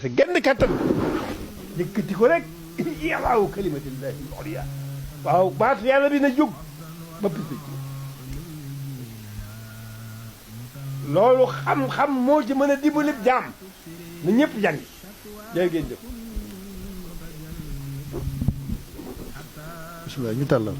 sa genn kattan yëkkati ko rek yàllaawu kalimatillahi al-ulya waaw baatu yàlla bi na jóg ba pisa ci loolu xam-xam moo ci mën a dimbali jaam na ñëpp jàngi jërë ngeen jëf bismillah ñu tàllal